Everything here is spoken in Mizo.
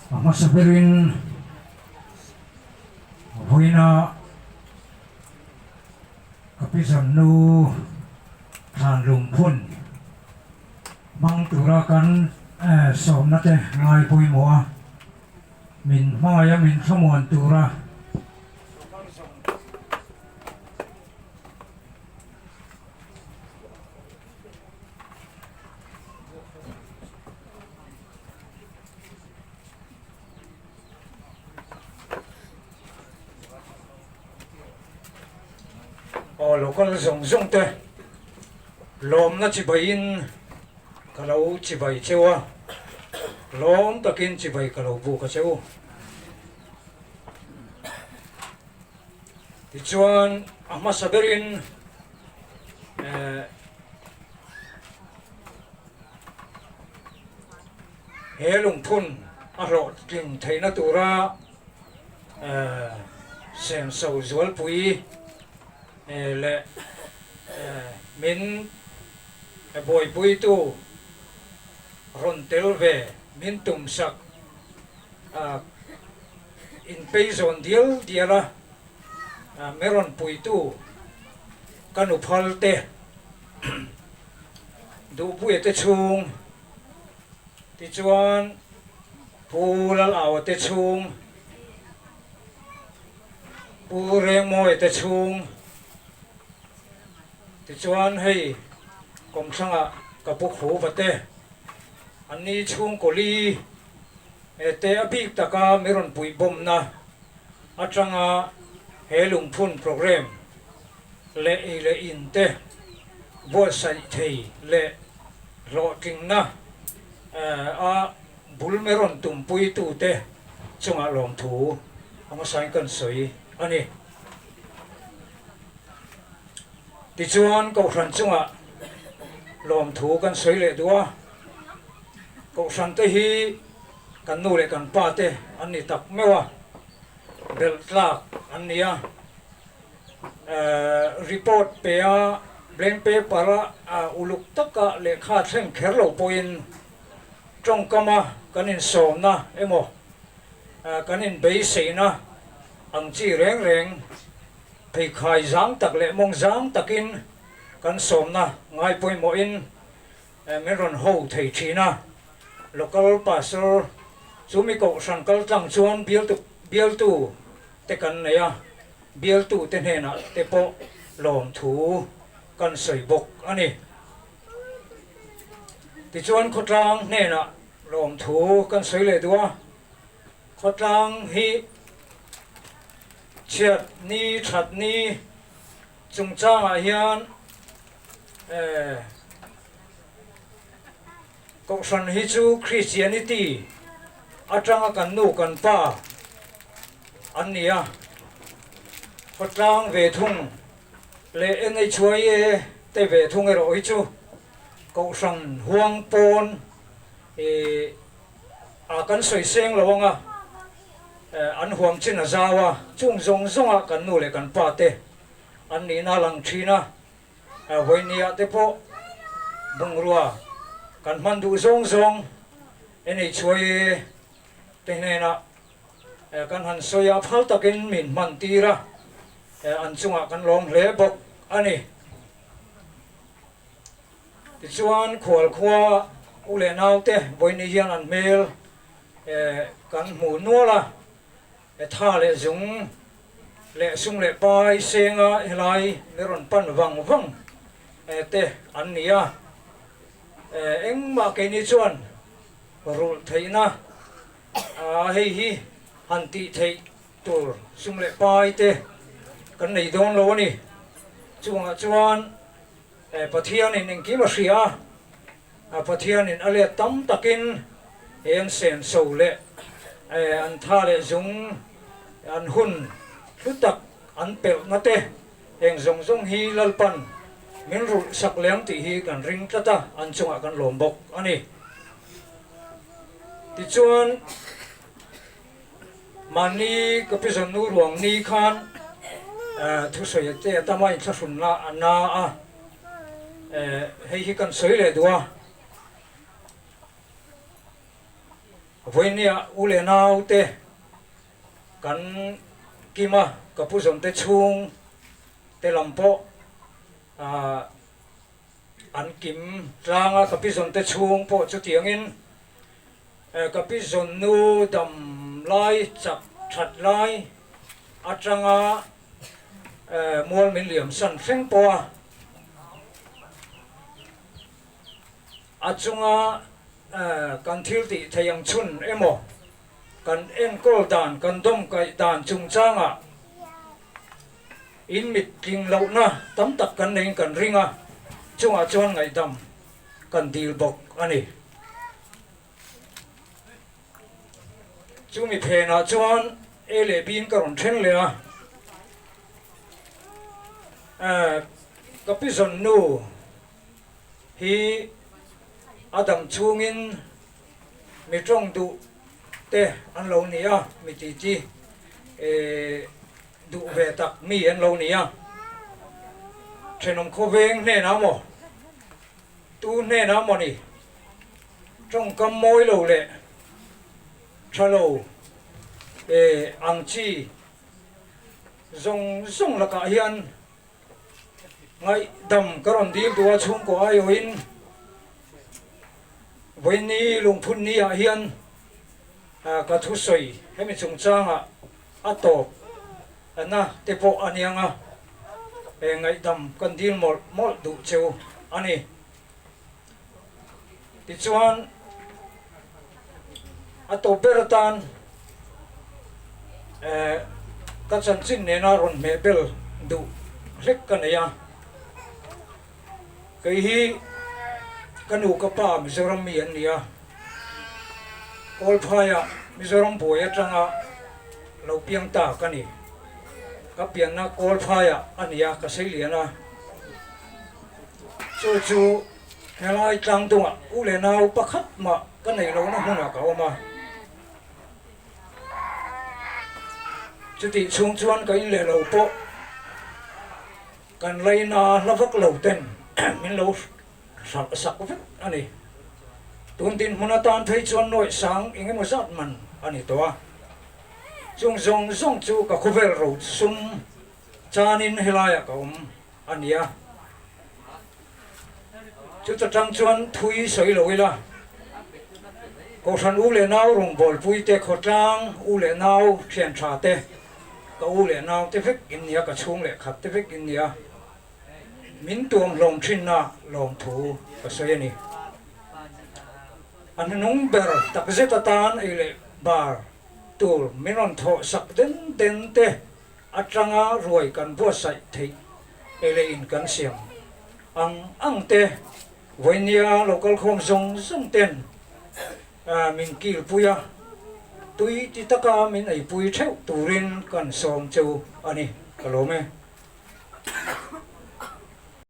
A hmasa berin vawiina ka pi zannu thlan lungphun hmang tura kan sawmna te ngai pawimawh a, min hmangaih a min thlamuan tura. Aw local zawng zawng te lawmna chibai in ka lo chibai cheu a, lawm takin chibai ka lo buk a cheu. Tichuan a hmasa berin eh He lungphun a hlawhtling theihna tura senso zualpui leh min buaipuitu rawn tel ve min tumsak inpeizawn dial dial a, mi rawn puitu ka nuphal te. Duhpuia te chhung tichuan Pu Lalaua te chhung, Pu Rengmawia te chhung tichuan hei kawmthlangah ka pu Khuva te anni chhungkaw li te a bik taka mi rawn puihbawmna atanga he lungphun programme leh ei leh in te buatsaih thei leh hlawhtlingna a bul me rawn tumpui tu te chungah lawmthu a hmasain kan sawi a ni. Tichuan Kohhran chungah lawmthu kan sawi leh duh a, Kohhran te hi kan nu leh kan pa te an ni tak meuh a, belh tlak an ni a. Report pe a, blank paper a uluk taka lehkha thleng kher lo pawhin tawngkama kan insawmna emaw kan inbeiseina ang chi reng reng pheikhai zang tak leh mawng zang takin kan sawmna ngai pawimawhin min rawn ho thei thin a. Local Pastor chu mi kohhran kal tlang chuan bialtu bialtu te kan nei a. Bialtute hnenah te pawh lawmthu kan sawi bawk a ni. Tichuan khawtlang hnenah lawmthu kan sawi leh duh a, khawtlang hi chhiat ni that ni chungchangah hian Kohhran hi chu Christianity atanga kan nu kan pa an ni a, khawtlang ve thung leh NHYA te ve thung erawh hi chu Kohhran huang pawn ih a kan sawi seng lo anga an huam chin a zau a, chung zawng zawnga kan nu leh kan pa te an nihna a lang thin a. Vawinia te pawh bungrua kan hman duh zawng zawng NHYA te hnenah kan han sawi a, phal takin min hman tir a, an chungah kan lawm hle bawk a ni. Tichuan khualkhua u leh naute vawiini hian an hmel kan hmuh nual a. Tha leh zung leh sum leh pai senga helai mi rawn pan vang vang te an ni a, engmah keini chuan rulh theihna hei hi han tih theih tur sum leh pai te kan nei dawn lo a ni. Chungah chuan Pathianin engkim a hria a. A Pathianin a let tam takin he an senso leh an tha leh zung an hun hlu tak an pelhna te heng zawng zawng hi Lalpan min rulh sak leng tih hi kan ring tlat a, an chungah kan lawm bawk a ni. Tichuan mahni ka pi zawn nu ruang ni khan thusawi te a tam a, inthlahrunna a na a. Hei hi kan sawi leh duh a. Vawinia u leh nau te kan kim a, ka pu zawn te chhung te lam pawh an kim tlang a, ka pi zawn te chhung pawh chutiangin ka pi zawn nu dam lai chak that lai atanga mual min liam san thleng pawh a, a chunga kan thil tih thei ang chhun emaw kan enkawl dan kan dawmkaih dan chungchangah in mit tling lohna tam tak kan neiin kan ring a, chungah chuan ngaihdam kan dil bawk a ni. Chumi phenah chuan A leh B in ka rawn then leh a, ka pi zawn nu hi a dam chhungin mi tawng duh te an lo ni a, mi titi duh ve tak mi an lo ni a, thenawm khawveng hnenah maw tu hnenah maw ni tawngkam mawi lo leh tha lo ang chi zawng zawng lakah hian Ngaihdam ka rawn dil duh a chhungkaw aiawhin vawiini lungphun ni ah hian ka thusawi hemi chungchangah a tawp na te pawh a niang a, ngaihdam kan dil mawlh mawlh duh cheu a ni. Tichuan a tawp ber atan ka chanchin nena rawn hmeh bel duh hlek ka nei a, kei hi ka nu ka pa Mizoram mi an ni a, Kawlphaiah Mizoram buai atanga lo piang ta ka ni, ka pianna Kawlphaiah a ni a, ka seilian a, chu chu. Helai tlang dungah u leh nau pakhat mah ka neih lohna hmunah ka awm a. Chutih chhung chuan ka in leh lo pawh kan laina hla vak lo ten min lo hralh sak vek a ni. Tun dinhmun atan phei chuan nawih sang eng emaw zat man a ni tawh a. Chung zawng zawng chu ka khawvel ro sum chanin helaiah ka awm a ni a. Chuta tang chuan thui sawi lo ila, Kohhran u leh nau rawngbawlpui te, khawtlang u leh nau thian tha te, ka u leh nau te vek in nia, ka chhung leh khat te vek in nia, min tuam hlawm thinna lawmthu ka sawi a ni. A hnunung ber takzet atan ei leh bar tur min rawn thawh sak den den te, atanga ruai kan buatsaih theih ei leh in kan siam ang ang te, vawinia lo kal khawm zawng zawng ten min kilpui a, tui ti taka min eipui theuh turin kan sawm cheu a ni, ka lawm e.